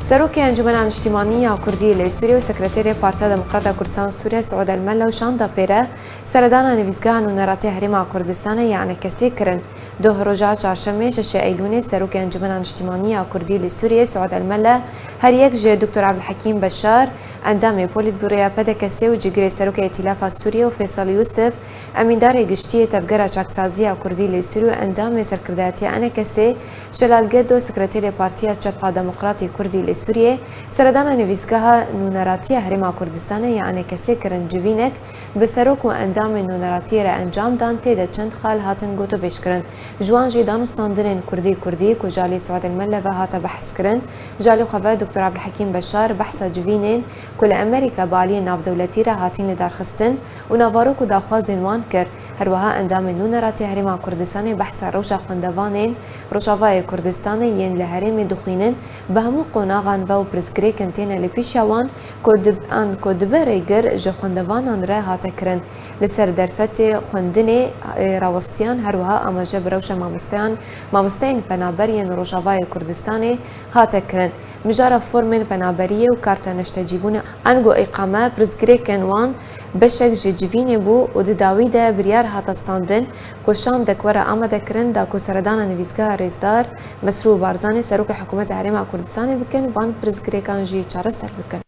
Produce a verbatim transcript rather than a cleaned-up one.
Serokê Encûmena Niştîmanî ya Kurdî li Sûriyê û Sekreterê Partiya Demokrat a Kurdistan Sûriyê Suud El Mella û Şanda Pêre seredana nivîzgeha nûneratiya Herêma Kurdistanê ya ENKSê kirin. Doh roja çarşemê şeşê Eylûnê Serokê Encûmena Niştîmanî ya Kurdî li Sûriyê Suud El Mella her yek ji Doktor Abdulhekîm Beşar, endamê Polîtbûroya P D K S û cîgirê Serokê Îtîlafa Sûriyê û Feysal Yûsif, emîndarê giştî yê Tevgera Çaksaziya Kurdî li Sûriyê û endamê serkirdayetiya ENKSê, Şelal Gedo, sekreterê Partiya Çep a Demokratê Kurdî li Sûriyê, seredana nivîzgeha nûneratiya Herêma Kurdistanê ya ENKSê kirin. Civînek bi serok û endamên nûneratiyê re encam dan, tê de çend xal hatin gotûbêjkirin. Ji wan jî danûstandinên Kurdî Kurdî ku ji alî Suad El Melle ve hate behskirin, ji alî xwe ve Doktor Abdulhekîm Beşar behsa civînên ku li Amerîka bi aliyên navdewletî re hatîn lidarxistin û navarok û daxwazên wan kir. Her wiha endamên nûneratiya Herêma Kurdistanê behsa rewşa xwendevanên Rojavayê Kurdistanê yên li herêmê dixwînin, bi hemû qonaxan ve û pirsgirêkên têne li pêşiya wan ku dib-, an ku dibe rêgir ji xwendevanan re hate kirin. Li ser derfetê xwendinê, ê, rawestiyan, her wiha amaje bi rewşa mamosteyan, mamosteyên penaber yên Rojavayê Kurdistanê hate kirin. Mijara formên penaberiyê û karta neştecîbûnê ango îqame, pirsgirêkên wan beşek ji civînê bû û di dawî de biryar hate standin ku şandek were amadekirin da ku seredana nivîzgeha rêzdar Mesrûr Barzanî, serokê Hikûmeta Herêma Kurdistanê bikin, van pirsgirêkan jî çareser bikin.